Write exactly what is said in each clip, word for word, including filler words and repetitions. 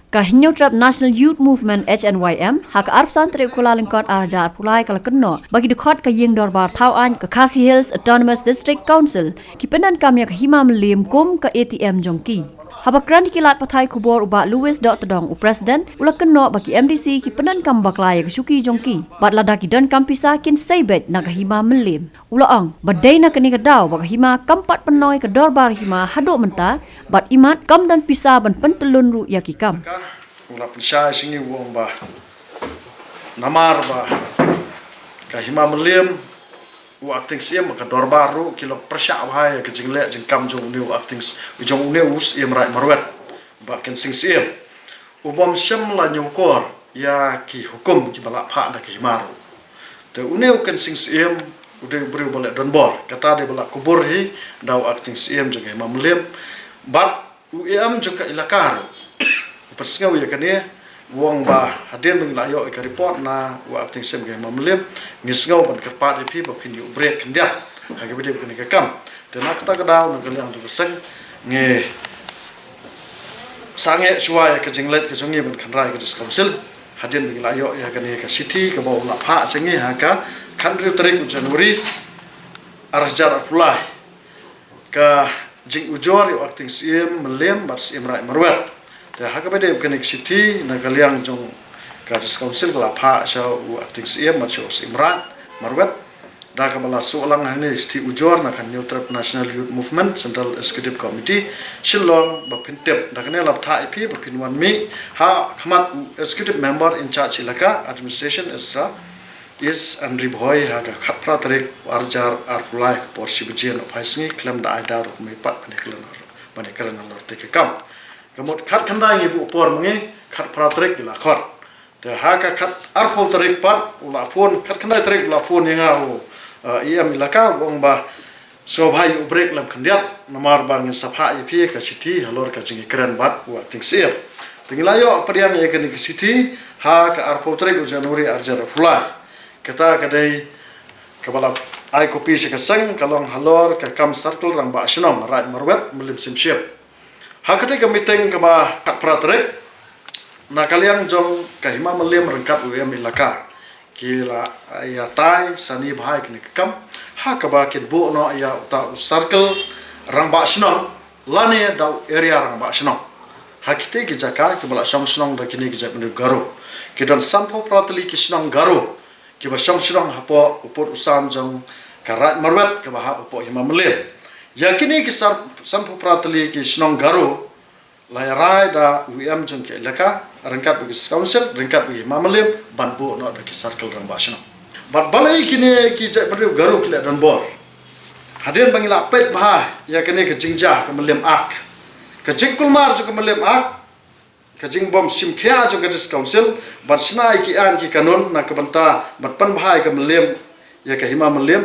Ka Hynñiewtrep National Youth Movement, H N Y M, ha ka arphew san tarik u Kyllalyngkot arhajar arphew lai ka la kynnoh ba ki dkhot ka Ïing Dorbar Thawaiñ ka Khasi Hills Autonomous District Council ki pyndonkam ïa ka Hima Mylliem kum ka A T M jong ki. Haba kren ha ki lad pathai khubor u Bah Louis Dohtdong, u President, u la kynnoh ba ki M D C ki pyndonkam bakla ïa ka shuki jong ki bad lada ki donkam pisa kin sei beit na ka Hima Mylliem. U la ong ba dei na kane ka daw ba ka hima kam pat pynlong ïa ka dorbar hima haduh mynta bad imat kam don pisa ban pyntyllun ruh ïa ki kam. Ka u la pynshai sha ngi, u ong ba namar ba ka Hima Mylliem, u Acting C M, ka dorbar ruh ki long pyrshah bha ïa ka jingleh jingkam jong une u Acting, jong une u C M Raid Marwet, Bah Kensing Syiem. U bym shym la ñiewkor ïa ki hukum kiba la phah da ka hima ruh. Te une u Kensing Syiem u dei u briew ba leh donbor, kata dei ba la kubur hi da u Acting C M jong ka Hima Mylliem bad u E M jong ka elaka ruh. U pynsngew ïa kane, u ong ba hadien ba ngi la ïoh ïa ka report na u Acting C M ka Hima Mylliem, ngi sngew ban kyrpad ïa phi ba phin ïoh briew khyndiat ha kaba dei kane ka kam. Te na kata ka daw, na ka liang jong ka seng, ngi sangeh shuwa ïa ka jingleit ka jong ngi ban kynrad ïa ka District Council hadien ba ngi la ïoh ïa kane ka shithi kaba u la phah sha ngi ha ka khathynriew tarik u January arhajar arphew lai, ka jingujor ïa u Acting C M Mylliem bad C M Raid Marwet. Te ha kaba dei kane ka shithi, na ka liang jong ka District Council ka la phah sha u Acting C M bad sha u C M Raid Marwet da kaba la shu lang hangne, shithi ujor na ka Hynñiewtrep National Youth Movement Central Executive Committee Shillong, ba phin tip. Da kane la bthah ïa phi ba phin wan mih ha khmat u Executive Member in charge elaka administration, et cetera, East and Ri Bhoi ha ka khatphra tarik arhajar arphew lai ka por shi baje nohphai sngi, khlem da ai daw ruh kumne pat ban ïakren, ban ïakren halor kata ka kam. Ka mut khatkhyndai ngi buh por ma ngi, khatphra tarik ngi la khot. Te ha ka khat arphew tarik pat u la phone, khatkhyndai tarik u la phone ïa nga u, eh, E M elaka, u ong ba sngewbha ïa u briew lem khyndiat namar ba ngin sa phah ïa phi ka shithi halor ka jingïakren bad u Acting C M. Te ngi la ïoh pdiang ïa kane ka shithi ha ka arphew tarik u January arhajar arphew lai. Kata ka dei kaba la ai copy sha ka seng, ka long halor ka kam Circle Rangbah Shnong, Raid Marwet, Mylliem Syiemship. Ha katei ka meeting kaba khatphra tarik, na ka liang jong ka Hima Mylliem ryngkat u E M elaka ki la ïatai sani bha ïa kane ka kam ha kaba kin buh noh ïa uta u Circle Rangbah Shnong lane da u Area Rangbah Shnong. Ha kitei ki jaka kiba la shong shnong da kine ki jaitbynriew Garo, ki don sanphew phra tylli ki shnong Garo kiba shong shnong hapoh u pud u sam jong ka Raid Marwet kaba hap hapoh Hima Mylliem. Ïa kine ki san, sanphew phra tylli ki shnong Garo la ïarai da u E M jong ka elaka ryngkat bad ki District Council, ryngkat bad Hima Mylliem ban buh noh da ki Circle Rangbah Shnong. Bad balei kine ki jaitbynriew Garo ki leh donbor? Hadien ba ngi la peit bha ïa kane ka jingjia ka Mylliem Act, ka jingkulmar jong ka Mylliem Act, ka jingbym shim khia jong ka District Council ban shna ïa ki aiñ ki kanun na ka bynta ban pynbha ïa ka Mylliem, ïa ka Hima Mylliem,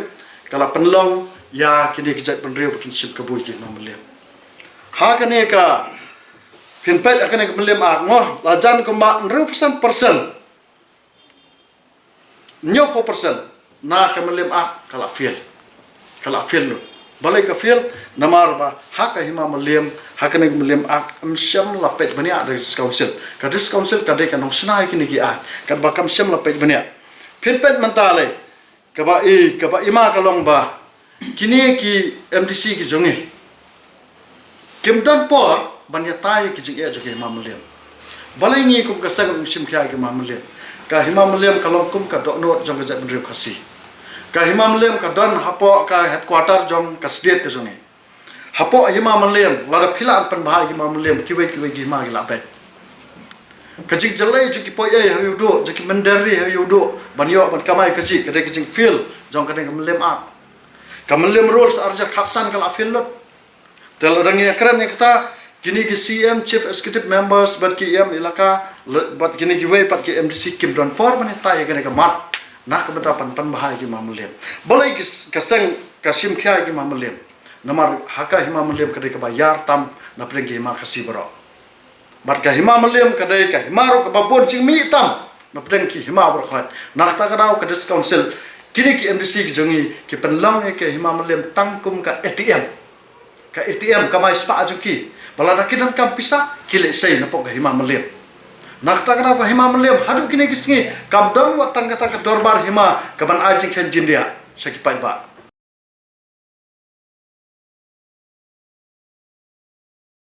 ka la pynlong ïa kine ki jaitbynriew ba kin shim kabu ïa ka Hima Mylliem. Ha kane ka, phin peit ha kane ka Mylliem Act mo, la jan kumba hynriewphew san percent, hynñiewphew percent na ka Mylliem Act ka la fail. Ka la fail lut. Balei ka fail? Namar ba ha ka Hima Mylliem, ha kane ka Mylliem Act, ym shym la peit bniah da ka District Council. Ka District Council ka dei ka nongshna ïa kine ki aiñ, katba kam shym la peit bniah. Phin peit mynta lei, kaba i, kaba i ma ka long ba kine ki M D C ki jong ngi kim don por ban ïatai ki jingeh jong ka Hima Mylliem. Balei ngi kum ka seng ngim shim khia ïa ka Hima Mylliem? Ka Hima Mylliem ka long kum ka dohnud jong ka jaitbynriew Khasi. Ka Hima Mylliem ka don hapoh ka headquarter jong ka state ka jong ngi. Hapoh Hima Mylliem, lada phi lah ban pynbha ïa ka Hima Mylliem, kiwei kiwei ki hima ki lah beit. Ka jingjyllei jong ki poiei ha Ïewduh, jong ki mynder ri ha Ïewduh, ban ïoh ban kamai kajih, ka dei ka jingfail jong kane ka Mylliem Act. Ka Mylliem Rules arhajar khatsan ka la fail lut. Te lada ngi ïakren ïa kata, kine ki C M, Chief Executive Members bad ki E M elaka, le-, bad kine kiwei pat ki M D C kim don por ban ïatai ïa kane ka mat na ka bynta ban pynbha ïa ka Hima Mylliem. Balei ki s-, ka seng ka shim khia ïa ka Hima Mylliem? Namar ha ka Hima Mylliem ka dei kaba ïar tam na pdeng ki hima Khasi baroh. Bad ka Hima Mylliem ka dei ka hima ruh kaba bun jingmih tam na pdeng ki hima baroh khoit. Na kata ka daw ka District Council, kine ki M D C ki jong ngi, ki pynlong ïa ka Hima Mylliem tang kum ka A T M. Ka A T M, kamai spah jong ki. Ba lada ki donkam pisa, ki leit sei na pdeng ka Hima Mylliem. Na kata ka daw ka hima mylliem haduh kine ki sngi kam don wat tang kata ka dorbar hima kaban ai jingkheiñ jingriah sha ki paidbah.